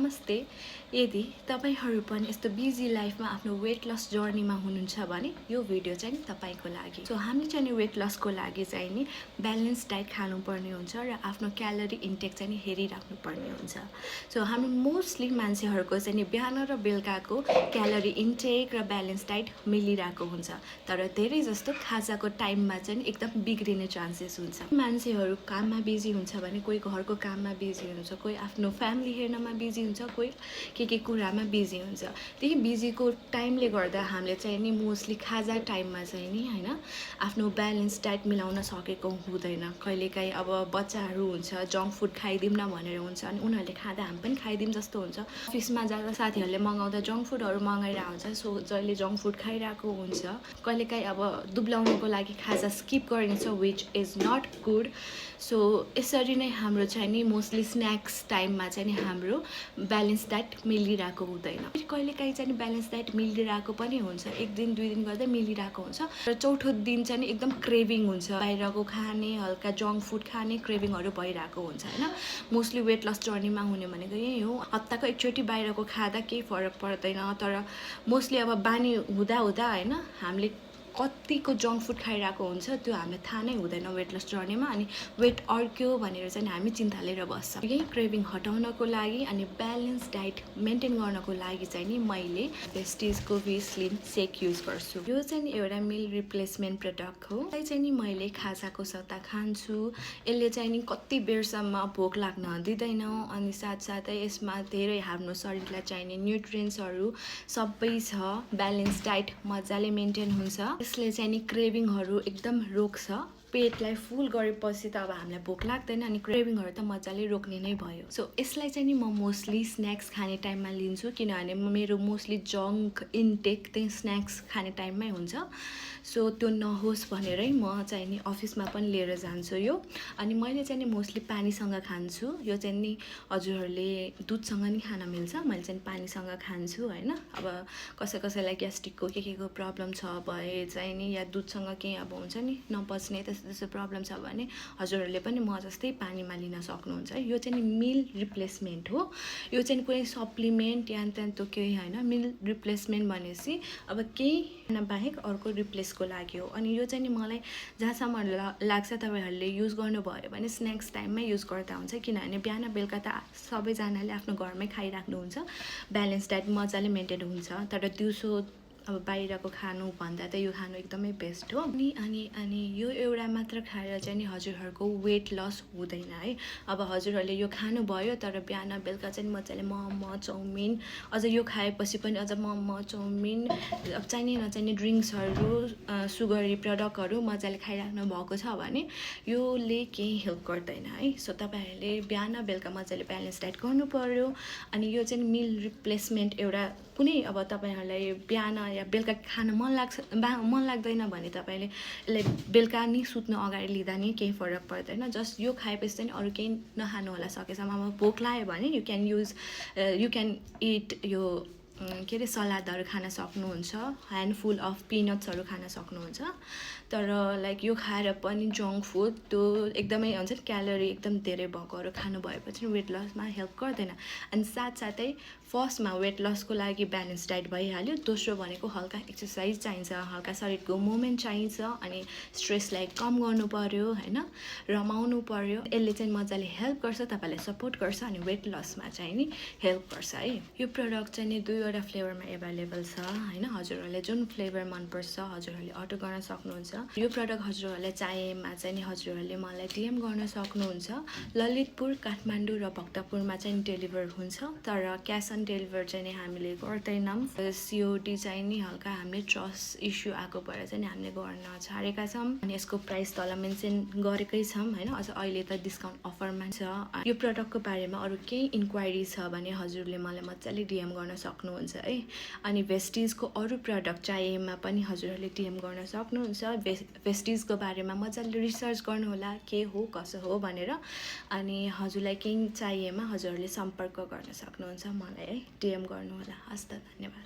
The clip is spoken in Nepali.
नमस्ते। यदि तपाईहरु पनि यस्तो बिजी लाइफमा आफ्नो वेट लस जर्नीमा हुनुहुन्छ भने यो भिडियो चाहिँ तपाईको लागि। सो हामीले चाहिँ वेट लसको लागि चाहिँ नि ब्यालेन्स डाइट खानुपर्ने हुन्छ र आफ्नो क्यालोरी इन्टेक चाहिँ हेरिराख्नु पर्ने हुन्छ। सो हामी मोस्टली मान्छेहरुको चाहिँ बिहान र बेलुकाको क्यालोरी इन्टेक र ब्यालेन्स डाइट मिलिरहेको हुन्छ। तर धेरै जस्तो खाजाको टाइममा चाहिँ एकदम बिग्रिने चान्सेस हुन्छ। मान्छेहरु काममा बिजी हुन्छ भने कोही घरको काममा बिजी हुन्छ, कोही आफ्नो फ्यामिली हेर्नमा बिजी हुन्छ, कोही के कुरामा बिजी हुन्छ। त्यही बिजीको टाइमले गर्दा हामीले चाहिँ नि मोस्टली खाजा टाइममा चाहिँ नि हैन आफ्नो ब्यालेन्स डाइट मिलाउन सकेको हुँदैन। कहिलेकाहीँ अब बच्चाहरु हुन्छ जंक फुड खाइदिउँ न भनेर हुन्छ अनि उनीहरुले खादा हामी पनि खाइदिउँ जस्तो हुन्छ। अफिसमा जाँदा साथीहरुले मंगाउँदा जंक फुडहरु मंगाइरा हुन्छ। सो जहिले जंक फुड खाइराको हुन्छ। कहिलेकाहीँ अब दुब्लाउनको लागि खाजा स्किप गरिन्छ which is not good. So यसरी नै हाम्रो चाहिँ नि मोस्टली स्न्याक्स टाइममा चाहिँ नि हाम्रो ब्यालेन्स डाइट मिलिरहेको हुँदैन। कहिलेकाहीँ चाहिँ ब्यालेन्स डाइट मिलिरहेको पनि हुन्छ, एक दिन दुई दिन गर्दै मिलिरहेको हुन्छ र चौथो दिन चाहिँ नि एकदम क्रेभिङ हुन्छ, बाहिरको खाने हल्का जंक फुड खाने क्रेभिङहरु भइरहेको हुन्छ हैन। मोस्टली वेट लस जर्नीमा हुने भनेको यही हो। हप्ताको एकचोटी बाहिरको खादा केही फरक पर्दैन, तर मोस्टली अब बानी हुँदा हुँदा हैन हामीले कतिको जंक फुड खाइरहेको हुन्छ त्यो हामीले थाहा नै हुँदैन वेट लस जर्नीमा। अनि वेट अड्क्यो भनेर चाहिँ हामी चिन्ता लिएर बस्छ। यही क्रेभिङ हटाउनको लागि अनि ब्यालेन्स डाइट मेन्टेन गर्नको लागि चाहिँ नि मैले भेस्टिजको वी स्लिम सेक युज गर्छु। यो चाहिँ नि एउटा मिल रिप्लेसमेन्ट प्रोडक्ट हो। यसलाई चाहिँ नि मैले खाजाको सट्टा खान्छु। यसले चाहिँ नि कति बेरसम्म भोक लाग्न दिँदैन अनि साथसाथै यसमा धेरै हाम्रो शरीरलाई चाहिने न्युट्रिएन्ट्सहरु सबै छ। ब्यालेन्स डाइट मजाले मेन्टेन हुन्छ। यसले चाहिँ नि क्रेभिङहरु एकदम रोक्छ। पेटलाई फुल गरेपछि त अब हामीलाई भोक लाग्दैन अनि क्रेभिङहरु त मजाले रोक्ने नै भयो। सो यसलाई चाहिँ नि म मोस्टली स्न्याक्स खाने टाइममा लिन्छु किनभने मेरो मोस्टली जंक इन्टेक चाहिँ स्न्याक्स खाने टाइममै हुन्छ। सो त्यो नहोस् भनेरै म चाहिँ नि अफिसमा पनि लिएर जान्छु यो। अनि मैले चाहिँ नि मोस्टली पानीसँग खान्छु। यो चाहिँ नि हजुरहरुले दुधसँग नि खान मिल्छ, मैले चाहिँ पानीसँग खान्छु हैन। अब कसैलाई ग्यास्ट्रिकको केको प्रब्लम छ भए चाहिँ नि या दुधसँग के अब हुन्छ नि नपच्ने त्यस्तो प्रब्लम छ भने हजुरहरुले पनि म जस्तै पानीमा लिन सक्नुहुन्छ। यो चाहिँ नि मिल रिप्लेसमेन्ट हो। यो चाहिँ कुनै सप्लिमेन्ट या त्यस्तो केही हैन। मिल रिप्लेसमेन्ट भनेसी अब केही नबाहेक अर्को रिप्लेसको लागि हो। अनि यो चाहिँ नि मलाई जहाँसम्म लाग्छ तपाईहरुले युज गर्नुभयो भने स्न्याक्स टाइममै युज गर्दा हुन्छ किनभने बिहान बेलुका त सबैजनाले आफ्नो घरमै खाइराख्नु हुन्छ। ब्यालेन्स डाइट मजाले मेन्टेन हुन्छ। तर दिउँसो अब बाहिरको खानु भन्दा त यो खानु एकदमै बेस्ट हो। अनि यो एउटा मात्र खाएर चाहिँ नि हजुरहरुको वेट लस हुँदैन है। अब हजुरहरुले यो खानु भयो तर बिहान बेलुका चाहिँ मजाले मोमो चाउमिन अझ यो खाएपछि पनि अझ मोमो चाउमिन अब चाहिने नचाहिने ड्रिंक्सहरु सुगरी प्रोडक्टहरु मजाले खाइराख्नु भएको छ भने योले केही हेल्प गर्दैन है। सो तपाईहरुले बिहान बेलुका मजाले ब्यालेन्स डाइट गर्नु पर्यो। अनि यो चाहिँ मिल रिप्लेसमेन्ट एउटा कुनै अब तपाईहरुलाई बिहान या बेलुका खान मन लाग्दैन भने तपाईले यसलाई बेलुका नि सुत्नु अगाडि लिँदा नि केही फरक पर्दैन। जस्ट यो खाएपछि चाहिँ अरु केही नखानु होला सकेसम्म। भोक लाग्यो भने यु क्यान इट यो के रे सलादहरु खान सक्नुहुन्छ, ह्यान्डफुल अफ पिनट्सहरु खान सक्नुहुन्छ। तर लाइक यो खाएर पनि जंक फुड त्यो एकदमै हुन्छ नि क्यालोरी एकदम धेरै भएकोहरु खानु भएपछि वेट लसमा हेल्प गर्दैन। अनि साथसाथै फर्स्टमा वेट लसको लागि ब्यालेन्स डाइट भइहाल्यो। दोस्रो भनेको हल्का एक्सरसाइज चाहिन्छ, हल्का शरीरको मुभमेन्ट चाहिन्छ अनि स्ट्रेसलाई कम गर्नु पर्यो हैन, रमाउनु पर्यो। यसले चाहिँ मजाले हेल्प गर्छ, तपाईलाई सपोर्ट गर्छ अनि वेट लसमा चाहिँ नि हेल्प गर्छ है। यो प्रोडक्ट चाहिँ नि दुईवटा फ्लेभरमा अवेलेबल छ हैन। हजुरहरुले जुन फ्लेभर मन पर्छ हजुरहरुले अर्डर गर्न सक्नुहुन्छ। यो प्रोडक्ट हजुरहरुले चाहिएमा चाहिँ नि हजुरहरुले मलाई डीएम गर्न सक्नुहुन्छ। ललितपुर, काठमाडौँ र भक्तपुरमा चाहिँ डेलिभर हुन्छ तर क्याश अन डेलिभर चाहिँ नि हामीले गर्दैनौं। सीओडी चाहिँ नि हल्का हामीले ट्रस्ट इस्यु आको भएर चाहिँ नि हामीले गर्न छाडेका छौं। अनि यसको प्राइस तल मेन्सन गरेकै छौं हैन। अझ अहिले त डिस्काउन्ट अफरमा छ। यो प्रोडक्टको बारेमा अरु केही इन्क्वायरी छ भने हजुरले मलाई मजाले डीएम गर्न सक्नुहुन्छ है। अनि भेस्टिजको अरु प्रोडक्ट चाहिएमा पनि हजुरहरुले डीएम गर्न सक्नुहुन्छ। भेस्टिजको बारेमा मजाले रिसर्च गर्नु होला के हो कसो हो भनेर। अनि हजुरलाई केही चाहिएमा हजुरहरुले सम्पर्क गर्न सक्नुहुन्छ मलाई है, डीएम गर्नु होला। हस्त धन्यवाद।